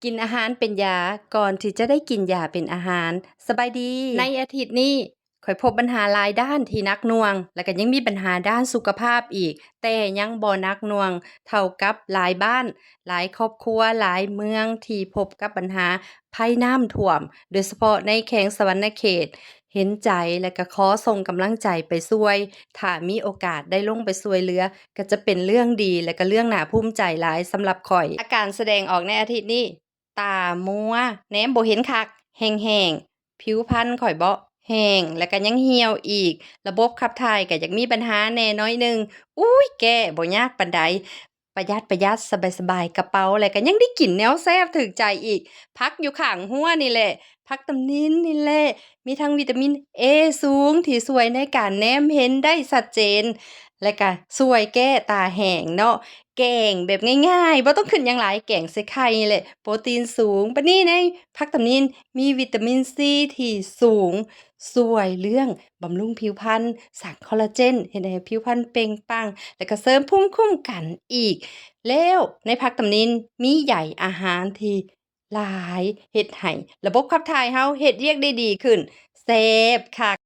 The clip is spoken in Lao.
ກິນອາຫານເປັນຢາ ກ່ອນທີ່ຈະໄດ້ກິນຢາເປັນອາຫານ. ສະບາຍດີ. ໃນອາທິດນີ້ ຂ້ອຍພົບບັນຫາຫຼາຍດ້ານທີ່ໜັກໜ່ວງ ແລະກໍຍັງມີບັນຫາດ້ານສຸຂະພາບອີກ, ແຕ່ຍັງບໍ່ໜັກໜ່ວງເທົ່າກັບຫຼາຍບ້ານ, ຫຼາຍຄອບຄົວ, ຫຼາຍເມືອງທີ່ພົບກັບບັນຫາໄພນ້ຳຖ້ວມ, ໂດຍສະເພາະໃນແຂວງສະຫວັນນະເຂດ. ເຫັນໃຈ ແລະກໍຂໍສົ່ງກຳລັງໃຈໄປຊ່ວຍ. ຖ້າມີໂອກາດໄດ້ລົງໄປຊ່ວຍເຫຼືອ ກໍຈະເປັນເລື່ອງດີ ແລະກໍເລື່ອງໜ້າພູມໃຈຫຼາຍສຳລັບຂ້ອຍ. ອາການສະແດງອອກໃນອາທິດນີ້ ຕາມົວ, ແນມບໍ່ເຫັນຄັກ, ແຫ້ງໆ, ຜິວພັນຂ້ອຍເບາະແຫ້ງ ແລະກໍຍັງຫ່ຽວອີກ, ລະບົບຂັບຖ່າຍກໍຢາກມີບັນຫາແດ່ໜ້ອຍໜຶ່ງ. ອຸ້ຍ ແກ້ບໍ່ຍາກປານໃດ, ປະຢັດໆ ສະບາຍໆ ກະເປົາ ແລະກໍຍັງໄດ້ກິນແນວແຊບຖືກໃຈອີກ. ຜັກຢູ່ຂ້າງຮົ້ວນີ້ແຫຼະ, ຜັກຕຳນິນນີ້ແຫຼະ, ມີທັງວິຕາມິນເອສູງທີ່ຊ່ວຍໃນການແນມເຫັນໄດ້ຊັດເຈນ ແລະກະຊ່ວຍແກ້ຕາແຫ້ງເນາະ. ແກງແບບງ່າຍໆ ບໍ່ຕ້ອງຂຶ້ນຫຍັງຫຼາຍ, ແກງໃສ່ໄຂ່ນີ້ແຫຼະ, ໂປຣຕີນສູງ. ບັດນີ້ໃນຜັກຕຳນິນມີວິຕາມິນຊີທີ່ສູງ, ຊ່ວຍເລື່ອງບຳລຸງຜິວພັນ, ສ້າງຄໍລາເຈນ, ເຮັດໃຫ້ຜິວພັນເປັ່ງປັງ ແລະກະເສີມພູມຄຸ້ມກັນອີກ. ແລ້ວໃນຜັກຕຳນິນມີໃຍອາຫານທີ່ ຫຼາຍ ເຮັດໃຫ້ລະບົບຂັບຖ່າຍເຮົາເຮັດວຽກໄດ້ດີຂຶ້ນ. ແຊບຄັກ.